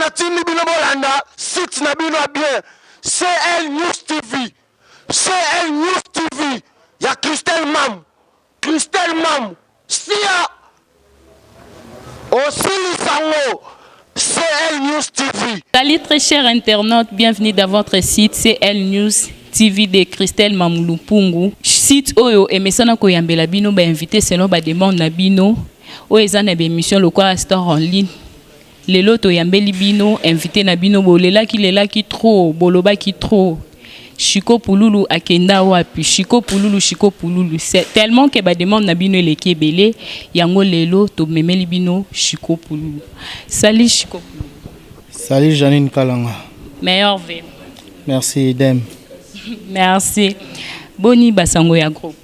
Natindi bino bolanda site na bino ya bien CL News TV, CL News TV ya Christelle Mamu, Christelle Mamu sia osilisa ngo CL News TV. Salut très chers internautes, bienvenue dans votre site CL News TV de Christelle Mamulumpungu. Site oyo emesana koyambela bino ba invité selon ba demande na bino. Oyo eza na ba émission lokola Star en ligne. Lelo toyambeli bino invité na bino, bolelaki lelaki trop, bolobaki trop. Chico Pululu akenda wapi? Chico Pululu, Chico Pululu. C'est tellement que ba demande na bino eleki ebele, yango lelo tomemeli bino Chico Pululu. Salut Chico Pululu. Salut Janine Kalanga. Meilleur V. Merci idem. Merci. Boni basango ya groupe?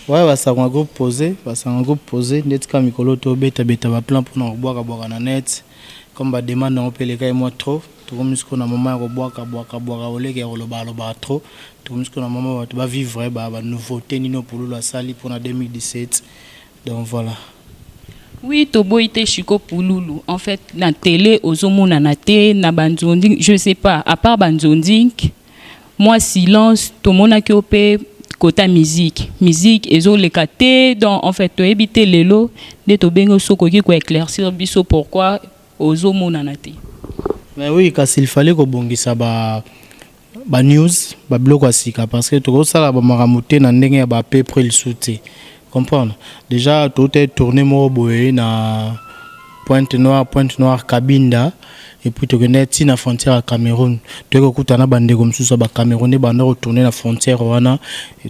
Ouais, basango ya groupe posé, basango ya groupe posé, ndeti ka mikolo tobeta beta ba plan mpona kobwaka bwaka na net, comme ba demande yango mpe elekaki mwa trop. Tokomi sikoyo na moment ya kobwaka bwaka bwaka, oleke ya koloba lobaka trop. Tokomi sikoyo na moment bato bavivre ba nouveauté nini Pululu asali mpona 2017. Donc voilà. Oui, toboyi te Chico Pululu. En fait, na télé ozomonana te na banzondi, je sais pas, à part banzondi, moi silence, tomonaki yo mpe kota musique. Musique ezoleka te, donc en fait toyebi te. Lelo nde tobengi soki okoki koéclaircir biso pourquoi ozomonana te. Mais oui, kasi il fallait kobongisa ba news, babiloko ya sika, parce que tokosala bamakambo te na ndenge ya ba peu près lisusu te. Comprendre déjà, tote tourné moko boye na Pointe Noire, Pointe Noire Kabinda, et puis tokende ti na frontière ya Cameroun. Toyei kokuta na bandeko mosusu ya Bacamerounais banda kotourne na frontière wana.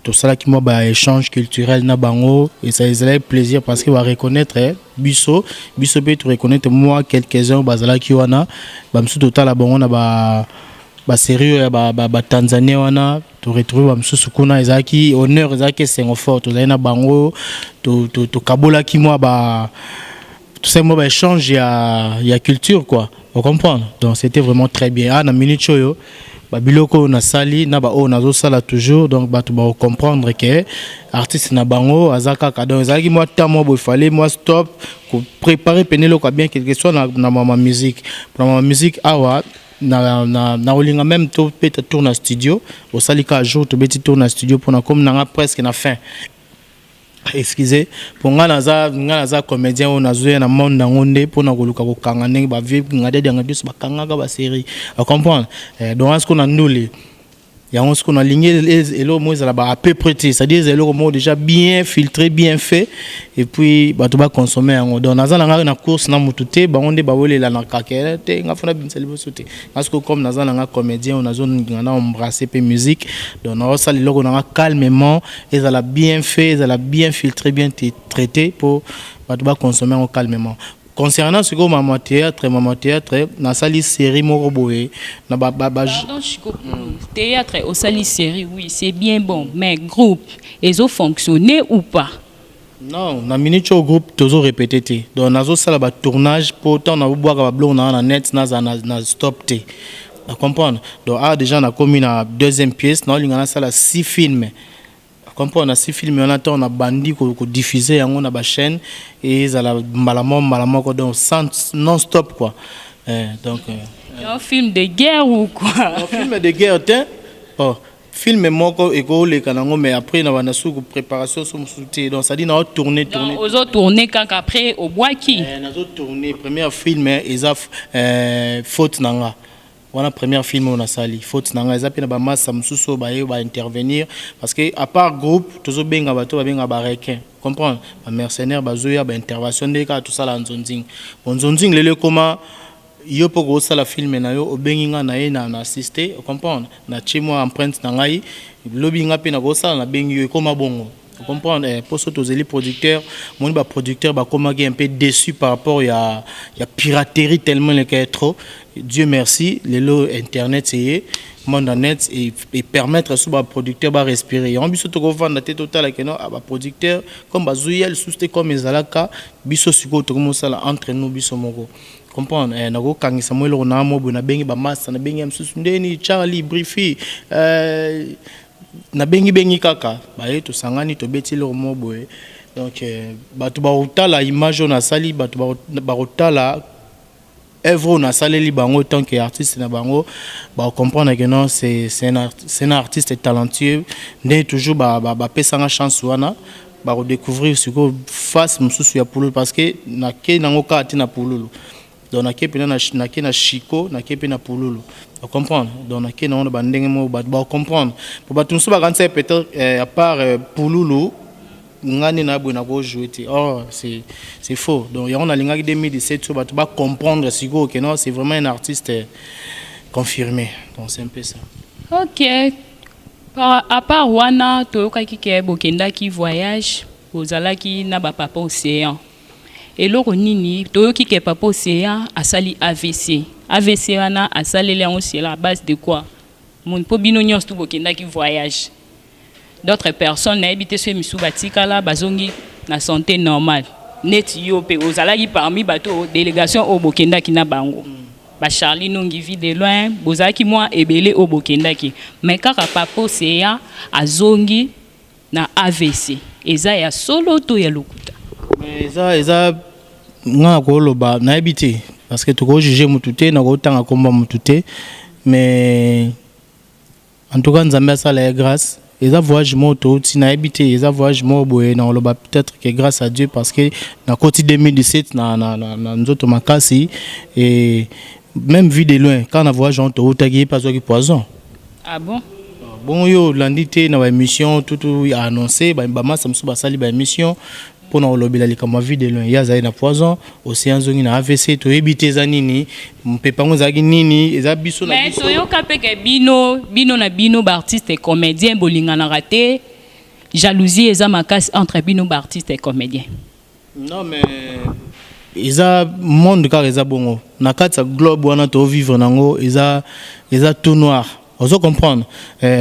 Tosalaki mwa baéchange culturel na bango et ça ezalaki plaisir parce que bareconnaître biso, biso mpe toreconnaître mwa quelques-uns bazalaki wana. Bamosusu totala bango na ba basérie oyo ya Batanzanie wana, toretrouve bamosusu kuna. Ezalaki honneur, ezalaki esengo fort. Tozali na bango, tokabolaki mwa ba tosali mwa baéchange ya culture quoi, ocomprendre. Donc c'était vraiment très bien. Ah, na minute oyo, babiloko oyo nasali na baoyo nazosala toujours, donc bato bakocomprendre ke artiste na bango aza kaka. Donc ezalaki mwa temps mwa boye, fallait mwa stop, kopréparer pene eloko ya bien, quelque soit na mama musique. Na mama musique awa na kolinga même tobeta tour na studio, osali ka jour tobeti tour na studio mpona comme nanga presque na fin. Excusez, mpo nga naza comédien oyo nazoya na monde yango nde mpona koluka kokanga ndenge bavie ngadedi yanga nyonso bakangaka basérie, acomprendre. Donc sikoyo na ndule yango, sikoyo nalingi eloko moko ezala ba à peu près te, c'est-à-dire ezala eloko moko déjà bien filtré, bien fait, et puis bato baconsommer yango. Donc naza na nga na course na motu te. Bango nde bawelela na kake te, nga fona bimisa liboso te. Nga sikoyo, comme naza na nga comédien oyo nazolinga na embrasser mpe musique, donc naosala eloko na nga calmement, ezala bien fait, ezala bien filtré, bien traité, mpo bato baconsommer yango calmement. Concernant sikoyo mama théâtre, mama théâtre, nasali série moko boye na ba Pardon, Chico, théâtre osali série, oui, c'est bien bon, mais groupe ezofonctionner ou pas? Non, na minute oyo groupe tozo répété te. Donc nazosala batournage mpo ntango nabobwaka babiloko na nga na net, nazala na stop te, na comprendre. Donc awa déjà nakomi na deuxième pièce, naolinga nasala six films, comprendre. Na six films wana, ntango nabandi kodiffuser yango na bachaîne, ezala mbala moko mbala moko, donc sans non stop quoi. Donc Un film de guerre ou quoi? Un film de guerre te. Oh, film moko ekoleka nango, mais après na banda suku préparation so mosusu te. Donc c'est-à-dire na tourner tourner. Ozo tourner kaka, après obwaki? Nazo tourner. Première film eza Faute na nga. Wana première film oyo nasali, Faute na nga. Eza mpe na bamasa mosusu oyo baye baintervenir, parce que à part groupe, tozobenga bato babenga barequin, comprendre, bamercenaire bazoya baintervention nde kaka tosala nzonzing. Bon, nzonzing lelo ekoma yo mpo kosala film na yo, obengi nga na ye na assiste, comprendre, natie mwa empreinte na ngai. Lobi nga mpe nakosala, nabengi yo, ekoma bongo, comprendre. Mpo so tozeli producteur, moni baproducteur bakomaki un peu déçu par rapport ya piraterie tellement eleka trop. Dieu merci, lelo internet eye, monde en net et permettre so baproducteur barespirer. Yango biso tokovanda te, totala keno baproducteur comme bazoya lisusu te comme ezalaka. Biso sikoyo tokomosala entre nous, biso moko, comprendre. Nakokangisa mo eloko na mo boye, nabengi bamasa, nabengi ya mosusu ndeni Charlie Brifi, nabengi bengi kaka baye, tosangani, tobeti eloko moko boye. Donc bato bakotala image oyo nasali, bato bakotala. Œuvre oyo nasaleli bango tant que artiste na bango, bacomprendre que non, c'est un artiste talentueux. Nde toujours bapesanga chance wana, bakodécouvrir sikoyo face mosusu ya Pululu, parce que nake nango kaka te na Pululu. Donc nake mpena, nake na Chiko, nake mpe na Pululu, ocomprendre? Donc nake nango na bandenge moko bato bacomprendre, po bato mosusu bakanisa peut-être à part Pululu, nga nde na boye nakojoue te. Or c'est faux. Donc yango nalingaki 2017 so bato bacomprendre sikoyo que non, c'est vraiment un artiste confirmé. Donc c'est un peu ça. Ok, à part wana, toyokaki ke bokendaki voyage, bozalaki na bapapa Océan. Eloko nini toyoki ke papa Océan asali AVC? AVC wana asaleli yango sur la base de quoi? Mpo bino nyonso tu bokendaki voyage, d'autres personnes nayebi te so misusu batikala, bazongi na santé normale. Neti yo mpe ozalaki parmi bato délégation oyo bokendaki na bango, bacharli Nongi, Vie de Loin, bozalaki mwa ebele oyo bokendaki, mais kaka papa Océan azongi na AVC. Eza ya solo to ya lokuta? Eza nga na koloba, nayebi te, parce que tokojuge motu te, nakotanga nkombo motu te. Mais en tout cas, Nzambe asala ye grâce. Eza voyage moko touti, nayebi te, eza voyage moko boye. Nakoloba peut-être que grâce à Dieu, parce que nakoti 2017 na nzoto makasi. Et même Vie de Loin, quand na voyage wana toutaki, ye mpe azwaki poison. Ah bon? Bongo yo olandi te na baémission tutu annoncé, bamasa mosusu basali baémission mpona kolobela likambo ya Vie de Loin. Ye azali na poison, Océan azongi na AVC. Toyebi te eza nini, mpepe yango ezalaki nini, eza biso na biso. Toyoka mpe ke bino na bino baartiste comédien bolinganaka te, jalousie eza makasi entre bino baartiste comédien. Non, mais eza monde kaka, eza bongo na kati ya globe wana tovivre nango, eza tout noir, ozo comprendre?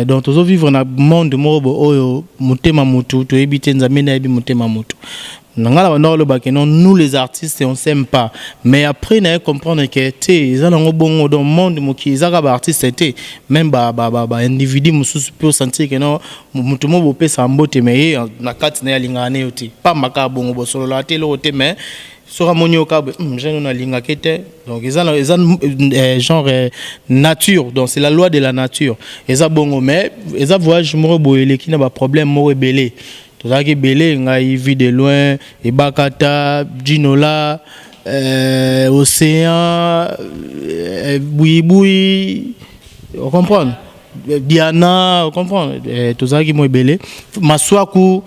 Donc tozovivre na monde moko bo oyo motema mutu toyebi te, Nzambe nde ayebi motema mutu. Na ngai na banda olobaki non, nous les artistes, on s'aime pas. Mais après naye comprendre ke te, eza nango bongo. Donc monde mokili eza kaka baartiste te, même baindividu mosusu mpe osentir ke non, motu mo bopesaka mbote, mais ye na kati na ye alingaka ne yo te, pamba kaka bongo, bosololaka te, eloko te, mais soki amoni yo kaka, jeune oyo nalingaki te. Donc eza genre nature, donc c'est la loi de la nature, eza bongo. Mais eza voyage moko boye eleki na baproblème moko ebele. Tozalaki ebele: ngai, Vie de Loin, Ebakata, Dinola, Océan, Buyibui, ocomprendre, Diana, ocomprendre? Tozalaki mo ebele, Maswaku,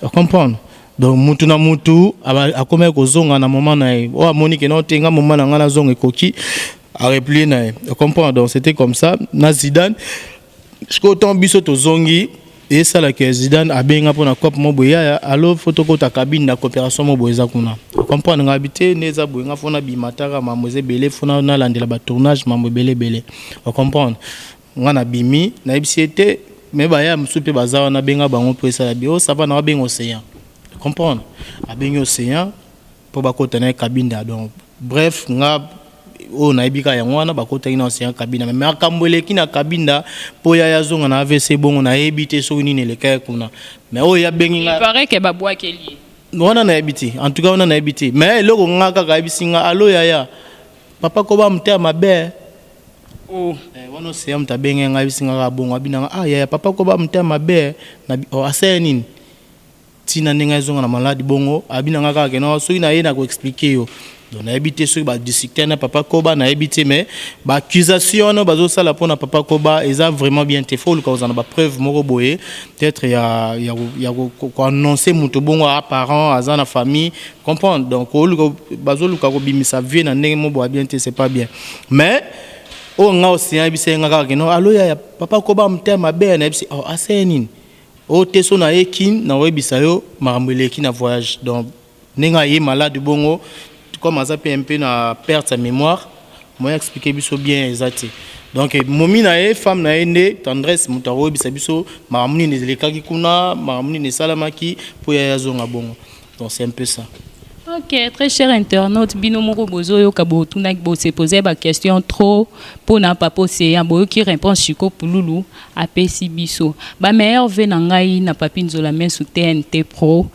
ocomprendre? Donc mutu na mutu akomaki kozonga na moment na ye oyo amoni ke no te, nga moment na ngai nazonga ekoki, areplie na ye, ocomprendre? Donc c'était comme ça na Zidane. Sikoyo ntango biso tozongi, esalaka Zidane abenga mpona cope mo boye: "Yaya, alo, fo tokota cabine na coopération mo boye eza kuna." Comprendre nga bi te, nde eza boye, nga fo nabima taka, mambo eza ebele, fo nalandela batournage, mambo ebele ebele, ocomprendre? Nga nabimi, nayebisi ye te, me baya mosusu mpe baza wana, benga bango mpo esala bi o sava na babenga Océan, comprendre? Abengi Océan mpo bakota na ye cabine. Donc bref, nga oyo nayebi kaka yango wana, bakotaki na Océan cabine. Mais makambo eleki na cabine mpo ya azonga na AVC bongo, nayebi te soki nini elekaki kuna. Mais oyo abengi nga Il paraît ke babwakeli ye. Wana nayebi te, en tout cas wana nayebi te. Mais eloko nga kaka ayebisi nga: "Alo yaya, papa koba motema mabe." Oh. Wana Océan moto abenge nga, ayebisi nga kaka bongo, abinanga: "Ah yaya, papa koba motema mabe." Oh, asala nini ntina ndenge azonga na maladi bongo? Abinanga kaka keno soki naye na koexpliquer yo. Donc nayebi te soki badiscuter na papa Koba, nayebi te. Mais baaccusation wana bazosala mpona papa Koba eza vraiment bien te. Fo oluka kozala na bapreuve moko boye, peut-être ya koannonce moto bongo apparent aza na famille, comprendre? Donc oluka, bazoluka kobimisa vie na ndenge moko boya bien te, c'est pas bien. Mais oyo nga Océan ayebisa ye nga kaka keno: "Alo yaya, papa Koba motema mabe." Nayebisi: "Oh, aseye nini?" Oyo te, so nayeki nakoyebisa yo makambo eleki na voyage. Donc ndenge aye malade bongo, comme aza mpe un peu na perte ya mémoire, moyen expliquer biso bien eza te. Donc momi na ye, femme na ye nde Tendresse, moto akoyebisa biso makambo nini elekaki kuna, makambo nini esalamaki mpo ya azonga bongo. Donc c'est un peu ça. Ok, très cher internaute, bino moko bozoyoka, botunaki, bose poser ba question trop mpona papa Océan. Boyoki réponse Chiko Pululu apesi biso. Ba meilleur vœu na ngai na Papi Nzola Mesu TNT Pro,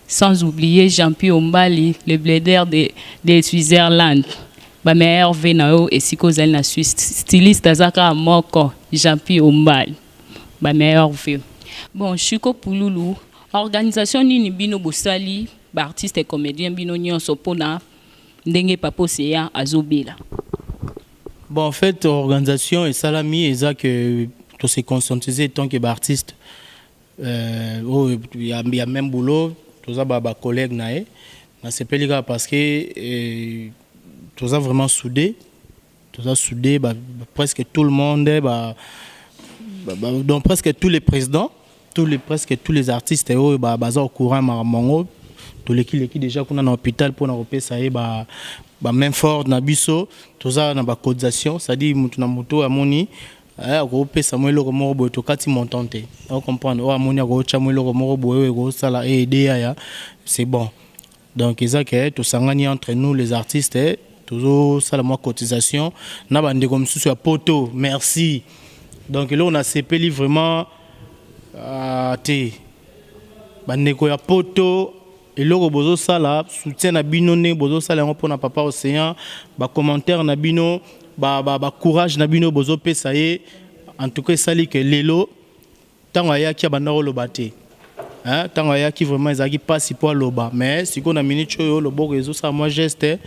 sans oublier Jean-Pierre Ombali, le blédeur de Switzerland. Ba meilleurs vœux na yo esika ozali na Suisse. Styliste aza kaka moko, Jean-Pi Ombal. Ba meilleurs vœux. Bon, Chico Pululu, organisation nini bino bosali ba artistes et comédiens bino nyonso pona ndenge Papa Océan azobela? Bon, en fait, organisation esalami eza que to se conscientiser tant que ba artiste oyo ya même boulot, toza ba collègue na ye. Nasepeli kaka parce que toza vraiment soudé, toza soudé ba, presque tout le monde ba, donc presque tous les présidents, tous les presque tous les artistes oyo baza au courant makambo yango. Tolekileki déjà kuna na hôpital mpona kopesa ye ba ba main forte na biso. Toza na bacotisation, c'est-à-dire mutu na motu oyo amoni akopesa mwa eloko moko boye, tokati montant te, ocomprendre, oyo amoni akotya mwa eloko moko boye oyo ekosala aider yaya, c'est bon. Donc eza ke tosangani entre nous les artistes, tozosala mwa cotisation na bandeko mosusu ya poto. Merci. Donc eloko nasepeli vraiment te, bandeko ya poto, eloko bozosala, soutien na bino, ndenge bozosala yango mpona Papa Océan, bacommentaire na bino, bacourage na bino bozopesa ye, en tout cas esali ke lelo ntango ayaki, abanda koloba te. Ntango ayaki, vraiment ezalaki mpasi mpo aloba, mais sikoyo na minute oyo loboko ezosala mwa geste,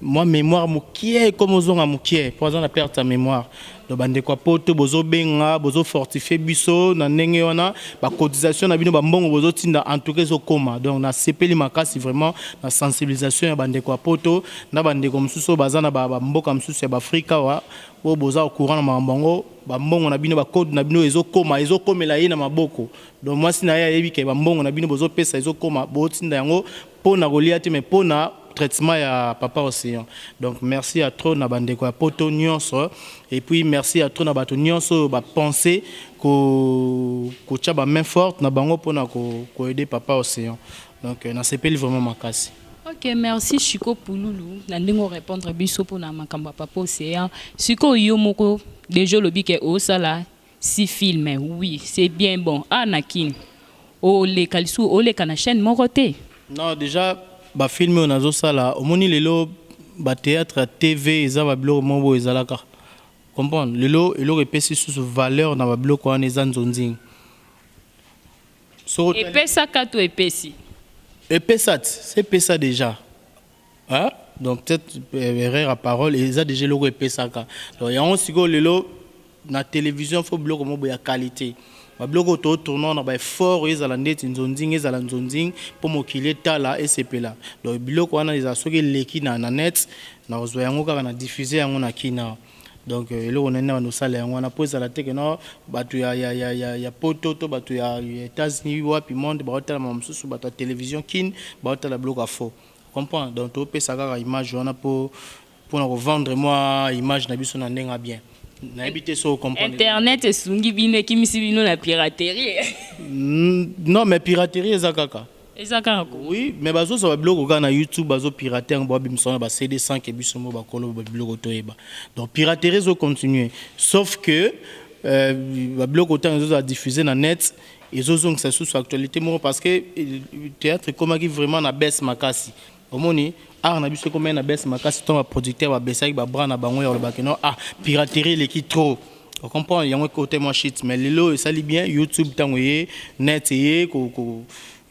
mwa mémoire mokie ekoma ozonga mokie, mpo aza na perte ya mémoire. Donc bandeko ya poto, bozobenga, bozofortifie biso na ndenge wana, bacotisation na bino, bambongo bozotinda, en tout cas ezokóma. Donc nasepeli makasi vraiment na sensibilisation ya bandeko ya poto na bandeko mosusu oyo baza na bamboka mosusu ya baafrika awa, oyo boza au courant na makambo yango. Bambongo na bino, bacode na bino ezokóma, ezokomela ye na maboko. Donc mwasi na ye ayebi ke bambongo na bino bozopesa ezokóma, botinda yango mpo na kolia te, mais mpo na traitement ya Papa Océan. Donc merci à trop na bandeko ya poto nyonso, et puis merci à trop na bato nyonso oyo bapense kotia bamain forte na bango mpona koaider Papa Océan. Donc nasepeli vraiment makasi. Ok, merci Chico Pululu na ndenge orépondre biso mpona makambo ya Papa Océan. Sikoyo yo moko déjà olobi ke osala six film. Oui, c'est bien. Bon, a na kini oleka lisusu, oleka na chaîne moko te? Non, déjà bafilm oyo nazosala, omoni lelo bathéâtre ya TV eza babiloko moko boyo ezalaka comprendre. Lelo eloko epesi susu valeur na babiloko wana eza nzonzingi. Epesaka to epesi? Epesa ti, c'est epesa déjà, hein? Donc peut-être erreur ya parole, eza déjà eloko epesaka. Donc yango sikoyo lelo na télévision faut biloko moko boye ya qualité, babiloko oyo totourna na baeffort oyo ezala ndeti nzonzingi, ezala nzonzingi mpo mokili etala, esepela. Donc biloko wana ezala soki eleki na net, nakozwa yango kaka na diffuse yango na kina. Donc eloko nani na bando osala yango wana mpo ezala te keno bato ya poto to bato ya États-Unis, wapi monde, baotala mosusu, bato ya télévision kine baotala biloko ya faux, comprendre. Donc topesa kaka image wana mpo mpona kovendre mwa image na biso na ndenge ya bien. Nayebi te so comprendre. Internet esungi bino, ekimisi bino na piraterie? Non, mais piraterie eza kaka. Eza kaka. Oui, mais bazozwa babiloko kaka na YouTube, bazopirate yango, babimisa wana bacd sans ke biso mo bakolo babiloko toyeba. Donc piraterie ezocontinue, sauf que babiloko ntango ezozala diffuse na net, ezozongisa susu actualité moko, parce que théâtre ekomaki vraiment na baisse makasi. Omoni art na biso ekomaki na baisse makasi ntango baproducteur babesaki babras na bango ya kolobaki no, ah, piraterie eleki trop, ocomprendre. Yango ekote mwa shit, mais lelo esali bien. YouTube ntango eye, net eye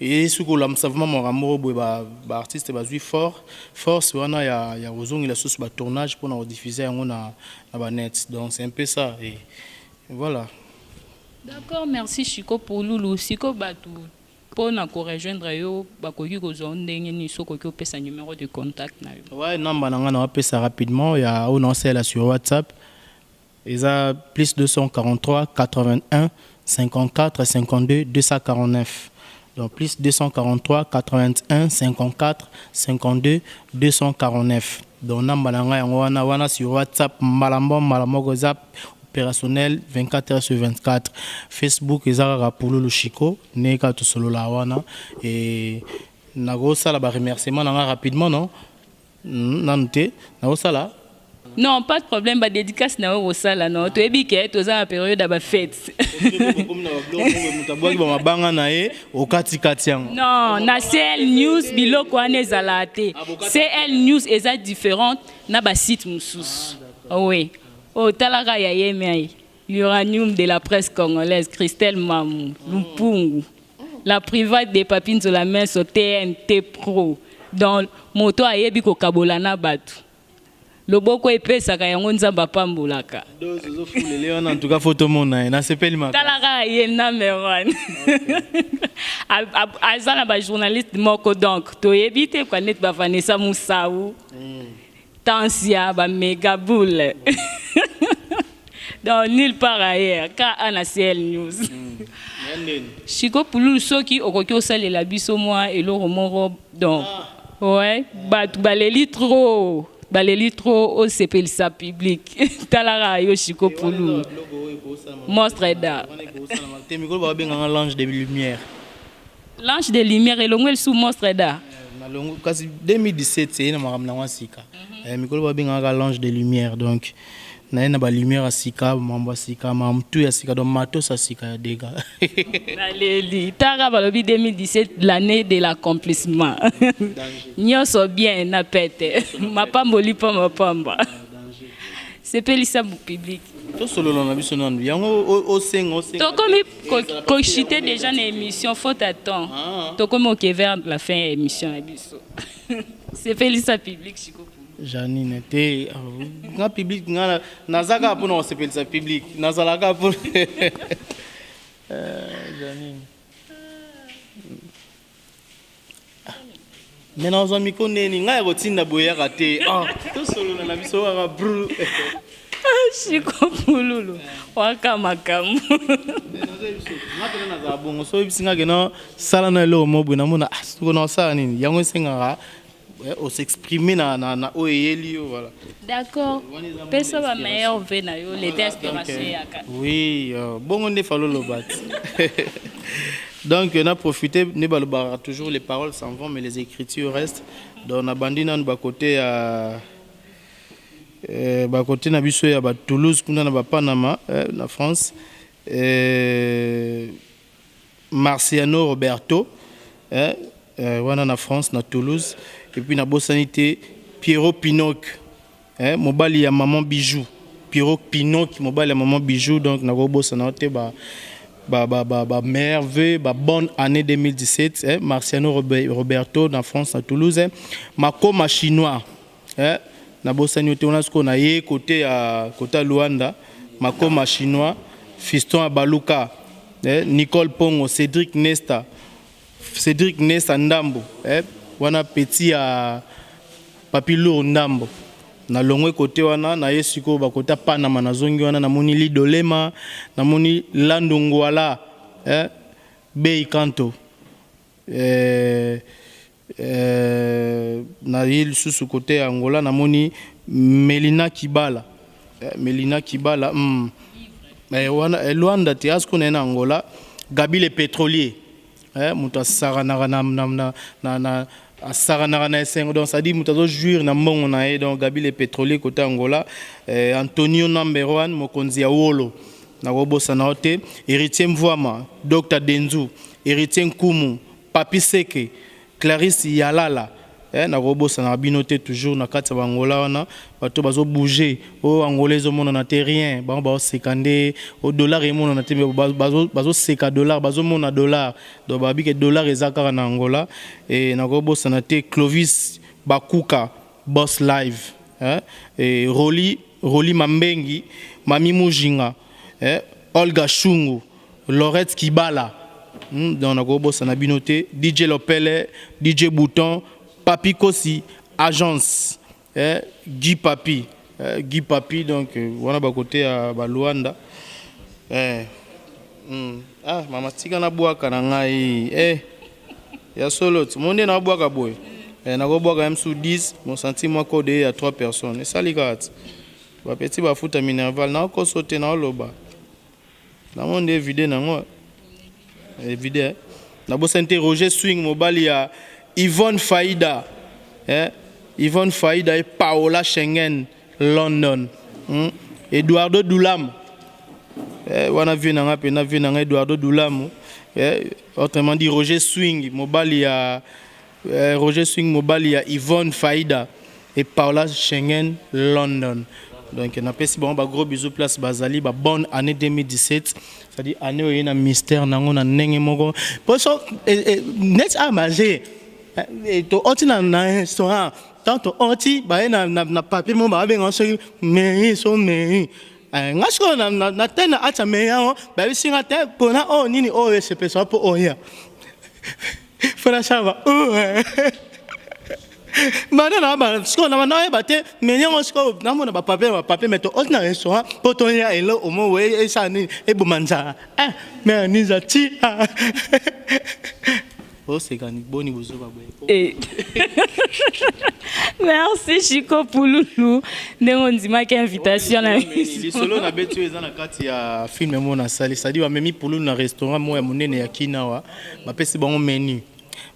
eye soki olamusa vraiment makambo moko boye, baartiste bazwi fort force wana ya kozongela susu batournage mpona kodiffuse yango na banet. Donc c'est un peu ça et voilà. D'accord, merci Chico Pululu. Siko bato mpona korejoindre yo bakoki kozwa ndenge nini? Soki okoki opesa numéro de contact na yo. Ouais, namba na nga na wapesa rapidement ya oyo naosalela sur WhatsApp eza plus 243 81 54 52 249. Donc plus 243 81 54 52 249. Donc namba na ngai yango wana wana sur WhatsApp, mbala mbo mbala moko eza opérationnel 24 heures sur 24. Facebook eza kaka Pululu Chico, ndenge kaka tosolola wana. E nakosala baremerciement na nga rapidement, non, nanu te nakosala. Non, pas de problème, ba dédicace na yo kosala no. Toyebi ke toza na période ya ba fête. Moto abwaki bamabanga na ye okatikati yango. Non, na CL News biloko wana ezalaka te. CL News eza différente na ba site mosusu. Oui. Oyo talaka ya ye mai. L'uranium de la presse congolaise, Christelle Mamou, Lumpungu. La private de Papi Nzola Menso, TNT Pro. Donc, moto ayebi kokabola na bato. Loboko epesaka yango Nzambe apambolaka. Dose ozofulele wana, en tout cas faut tomona ye, nasepeli makasi. Talaka ye number one. Aza na bajournaliste moko, donc toyebi te kwa neti baVanessa Musau, Tansia, baMegaboule, donc nulle part ailleurs ka na CL News. Chiko Pululu, soki okoki osalela biso mwa eloko moko, donc ouais, bato baleli trop, baleli trop, osepelisa public. Talaka yo Chiko Pululu, monstre d'art. Te, mikolo babenganga l'ange de lumière. L'ange de lumière elongo lisusu monstre d'art. Nalongo kasi 2017 eye na makambo nango ya sika. Mikolo babengaka l'ange de lumière, donc naye na balumière ya sika, mambo ya sika, makambo tu ya sika, donc matos ya sika ya dega. Naleli taka balobi 2017, l'année de l'accomplissement, nyonso bien na pete, mapamboli mpo mapamba sepelisa public. Tosolola na biso nanu yango, osenga osenga. Tokomi kochuter déjà na émission, faute à temps. Tokomi oke vers la fin ya émission na biso. Sepelisa public, Chiko. Janine te, nga public nga naza kaka mpona kosepelisa public, nazala kaka mpona Janine, me nazwa miko ndeni ngai ya kotinda boye yaka te. Ah, tosolola na biso kaka bru. Chiko Pululu waka makambo. Nga mpena nazala bongo, so oyebisi nga kena sala na eloko mo boye, namona soko na osala nini, yango esengaka os'exprimer na oyo eyeli yo, voilà. D'accord, pesa ba meilleur vœu na yo leta, inspiration eyaka. Oui, bongo nde falo loba ti. Donc na profité nde balobaka toujours: les paroles s'en vont, mais les écritures restent. Donc nabandi nanu bakote ya bakote na biso ya baToulouse kuna na baPanama, na France, Marciano Roberto, wana na France, na Toulouse. Et puis nabosani te Pierrot Pinoc, mobali ya maman Bijou, Pierrot Pinoc, mobali ya maman Bijou. Donc nakobosana te ba merveille, ba bonne année 2017, Marciano Roberto na France, na Toulouse, Makoma chinois, nabosani te wana. Sikoyo na ye côté ya côté ya Luanda, Makoma chinois, Fiston Abaluka, Nicole Pongo, Cédric Nesta, Cédric Nesta Ndambo, wana petit ya Papi Lour Ndambo. Nalongwe kote wana, naye sikoyo bakota Panama. Nazongi wana, namoni Lidolema, namoni Lando Ngwala, Bei Kanto, naye lisusu kote ya Angola, namoni Melina Kibala, Melina Kibala, wana Luanda te, asiko naye na Angola. Gabi le pétrolier, moto asakanaka na asakanaka na esengo, donc c'est-à-dire moto azojouir na mbongo na ye. Donc Gabi le pétrolier côté Angola, Antonio number one, mokonzi ya wolo, nakobosana yo te. Héritier Mvwama, Dr Denzu, Héritier Nkumu, Papi Seke, Clarisse Yalala, nakobosana bino te. Toujours na kati ya bangola wana, bato bazobouge oyo Angola ezomonana te, rien, bango baoseka nde o dollar emonana te, bazoseka dollar, bazomona dollar, donc babi ke dollar eza kaka na Angola. E nakobosana te Clovis Bakuka, Boss Live, e Roli, Roli Mambengi, Mami Mujinga, Olga Shungu, Lorette Kibala, Donc nakobosana bino te. DJ Lopele, DJ Bouton, Papi Kosi agence, Guy Papi, Guy Papi. Donc wana bakote ya baLuanda, Ah, mama, tika nabwaka na ngai, ya solo ti mo nde nabwaka boye, nakobwaka ye mosusu 10 mosanti mwa code ya 3 personnes, esali kaka ti bapeti bafuta minerval. Nakoso te, naoloba nango nde vide nango vide. Nabosani te Roger Swing, mobali ya Yvonne Faida, Yvonne Faida e Paola Schengen. London. Eduardo Dulam. Eh, wana vie na nga pena vie na nga Eduardo Dulamu. Eh, autrement dit Roger Swing, mobali ya eh, Roger Swing mobali ya Yvonne Faida et Paola Schengen London. Donc napesi bango ba gros bisous place bazali ba bonne année 2017, c'est-à-dire année oyo na mystère nango na ndenge moko. Poso eh, eh, net a manger eh, to oti na na restaurant tant to oti baye na, na, na papier mo babenga soki mairie so mairie. Eh, nga sikoyo na, na, na te na atya mairie yango bayebisi nga te mpona oyo nini oyo esepesa mpo oya mpona sava banda na ba sikoyo na banda oyeba te mairie yango sikoyo namona bapapier bapapier mais to oti na restaurant mpo toya elo omo oye esala nini eboma nzala. Eh, mais niza ti osekani boni bozoba boye. Eh. Merci Chico Pululu ndenge ondimaki invitation na biso. Lisolo na beti oyo eza na kati ya film moko nasali, c'est-à-dire bamemi Pululu na restaurant moko ya monene ya Kinawa, bapesi bango menu,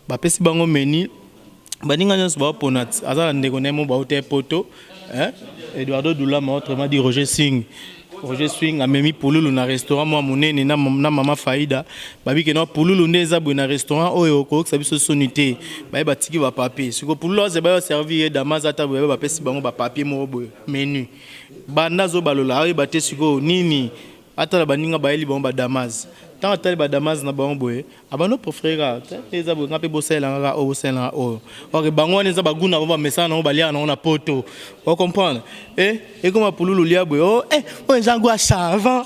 bapesi bango menu, baninga nyonso baopona. Aza na ndeko na ye mo bauta ye poto, hein? Eduardo Dulama, autrement dit Roger Singh. Roger Swing amemi Pululu na restaurant mwa monene na mama Faida. Babike na Pululu nde eza boye na restaurant oyo koyokisa biso soni te. Baye batiki bapapier. Siko Pululu aze bayo servir ye damas ata boye, bapesi bango bapapier moko boye menu. Banda azobalola ayeba te sikoyo nini atala baninga bayeli bango badamas. Ntango atali badamas na bango boye, abando préféré kaka te eza boye, nga mpe bosalelanga kaka oyo, bosalelanga oyo. Ok, bango wana eza baguna bango bamesana nango, baliaka nango na poto, ocomprendre. E ekoma Pululu lia boye o eh, oyo eza goût ya savon.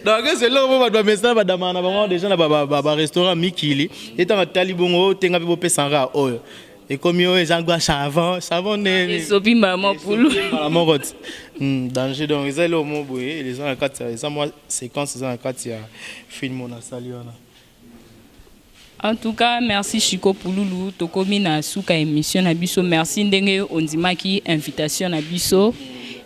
Donc ese eloko po bato bamesana badamaka na bango déjà na barestaurant mikili. Ye ntango atali bongo, oyo tenga mpe bopesanga kaka oyo, ekomi oyo eza goût ya savon, savon ndenge esopi mbala moko Pulu. Mbala moko ti danger. Donc eza eloko moko boye eza na kati ya eza mwa séquence eza na kati ya film oyo nasali wana. En tout cas, merci Chico Pululu, tokomi na suka émission na biso. Merci ndenge ondimaki invitation na biso.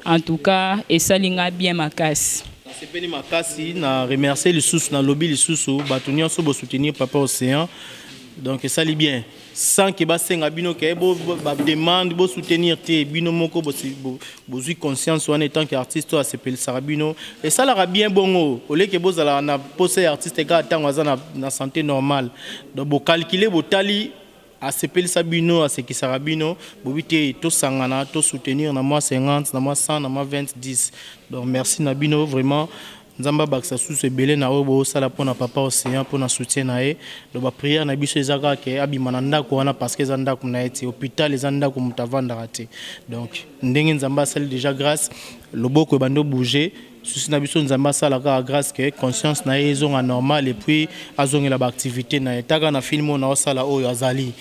En tout cas, esali nga bien makasi. Nasepeli makasi na remercier lisusu, nalobi lisusu bato nyonso bosoutenir Papa Océan. Donc esali bien sans ke basenga bino ke bademande bosoutenir te. Bino moko bozwi conscience wana etant que artiste oyo asepelisaka bino, esalaka bien bongo. Oleke bozalaka na posa ya artiste kaka ntango aza na santé normale. Donc bocalcule, botali asepelisa bino, asekisaka bino, bobi te tosangana tosoutenir na mwa 50, na mwa 100, na mwa 20, 10. Donc merci na bino vraiment. Nzambe abakisa susu ebele na oyo bosala mpona Papa Océan, mpona soutien na ye. Donc baprière na biso eza kaka ke abima na ndako wana, parce que eza ndako na ye te. Hôpital eza ndako moto avandaka te. Donc ndenge Nzambe asali déjà grâce, loboko ebandi obouge. Susi na biso, Nzambe asala kaka grâce ke conscience na ye ezonga normal et puis azongela baactivité na ye taka na film oyo naosala oyo azali.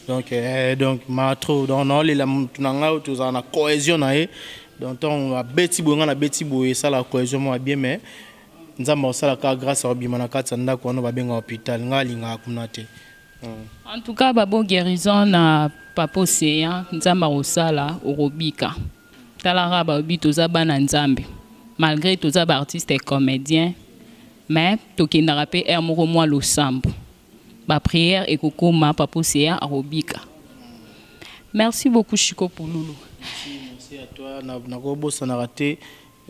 Donc donc matro, donc naolela motu na ngai oyo tozala na cohésion na ye. Donc ntango abeti boye, ngai nabeti boye, esalaka cohésion moko ya bien. Mais Nzambe akosala kaka grâce, akobima na kati ya ndako wana babenga hôpital. Ngai alingaka kuna te. En tout cas, babo guérison na Papa Océan, Nzambe akosala okobika. Talaka balobi toza bana Nzambe. Malgré toza baartiste et comédien, mais tokendaka mpe aire moko mwa losambo. Baprière ekokoma Papa Océan akobika. Merci beaucoup Chico Pululu. Merci à toi. Nakobosanaka te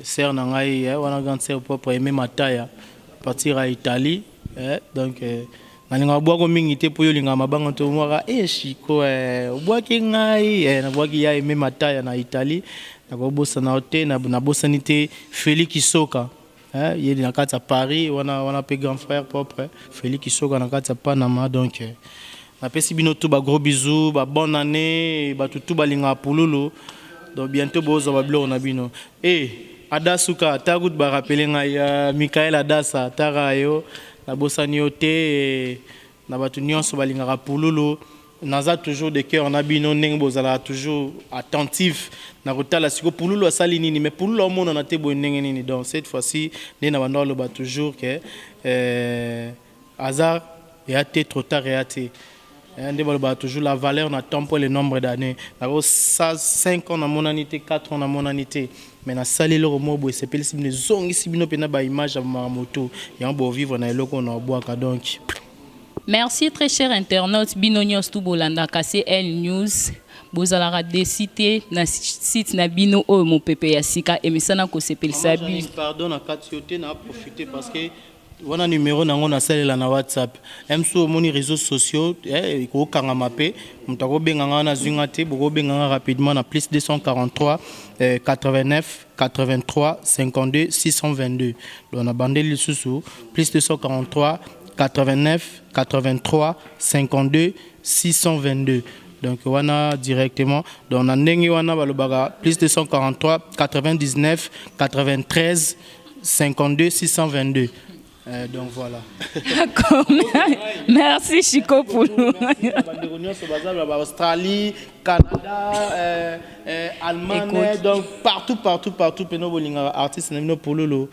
sœur na ngai wana, grande sœur propre Aimé Mataya, partir à Italie. Donc nalingaka bwako mingi te mpo yo olingaka mabanga to mwaka e Chiko obwaki ngai, nabwaki ya Aimé Mataya na Italie. Nakobosana yo te, nabosani te Félix Kisoka, ye na kati ya Paris wana, wana mpe grand frère propre Félix Kisoka na kati ya Panama. Donc napesi bino tout bagros bisous, babonne année, bato tout balingaka Pululu. Donc bientôt bozwa babiloko na bino. E Adasuka ata kutu barapele ngai, Mikael Adasa taka yo, nabosani yo te. Na bato nyonso balingaka Pululu, naza toujours de cœur na bino ndenge bozalaka toujours attentif na kotala siko Pululu asali nini. Mais Pululu aomonana te boye ndenge nini? Donc cette fois-ci nde na bando aloba toujours ke hasard eya te, trop tard eya te. Nde balobaka toujours la valeur na temps mpo le nombre d'années nako 5 ans namonani te, 4 ans namonani te, mais nasali eloko moko boye esepelisi bino, ezongisi bino mpena baimage ya makambo to yango bovivre na eloko oyo na obwaka. Donc Merci, très cher internaute. Bino nyonso tu bolandaka CL News, bozalaka déçus te na site na bino oyo mopepe ya sika emesana kosepelisa bino. Pardon, na kati yo te, na profiter parce que wana numéro nango nasalela na WhatsApp. Mso omoni réseaux sociaux ekokangama mpe moto akobenganga wana azwi te. Bokobenganga rapidement na plus 243 89 83 52 622. Donc na bandeli lisusu, plus 243 89 83 52 622. Donc wana directement, donc na ndenge wana balobaka plus 243 99 93 52 622. Donc voilà. D'accord. Merci, Chico Poulou. Bandeko nyonso baza ba Australie, Canada, Allemagne, donc partout, partout, partout peno bolingaka artiste na bino Pululu,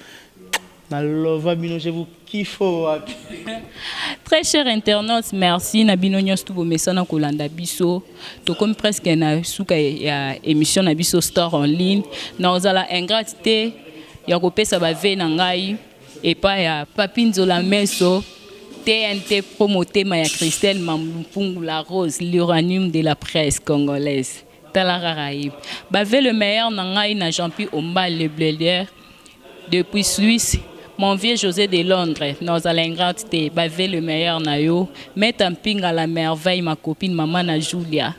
nalova bino, je vous kiffe wapi. Très cher internaute, merci na bino nyonso tu bomesana kolanda biso. Tokomi presque na suka ya émission na biso Star en ligne. Na ozala ingrate te ya kopesa bavœux na ngai epai ya Papi Nzola Meso, TNT Pro, motema ya Christelle Mampungu la Rose, l'uranium de la presse congolaise. Tala kaka ye. Bavœux le meilleur na ngai na Jean-Pi Omba le Bleder depuis Suisse, mon vieux José de Londres, nozala ingrate te, bavœux le meilleur na yo. Maître Mpinga la merveille, ma copine, mama na Julia,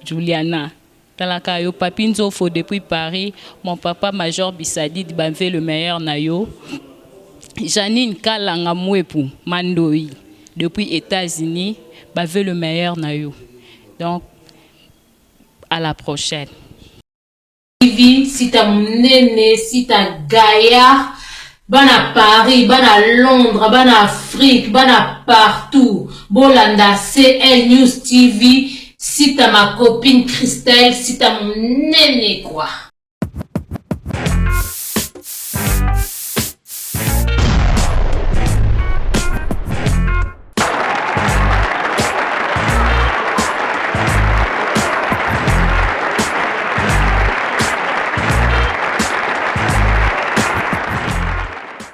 Juliana, talaka yo. Papi Nzofo depuis Paris, mon papa Major Bisadid, bavœux le meilleur na yo. Janine Kalanga Mwepu Mandoi depuis États-Unis, bavœux le meilleur na yo. Donc à la prochaine. TV, sita monene, sita gaillard. Bana Paris, bana Londres, bana Afrique, bana partout, bolanda CL News TV, sita ma copine Christelle, sita monene quoi.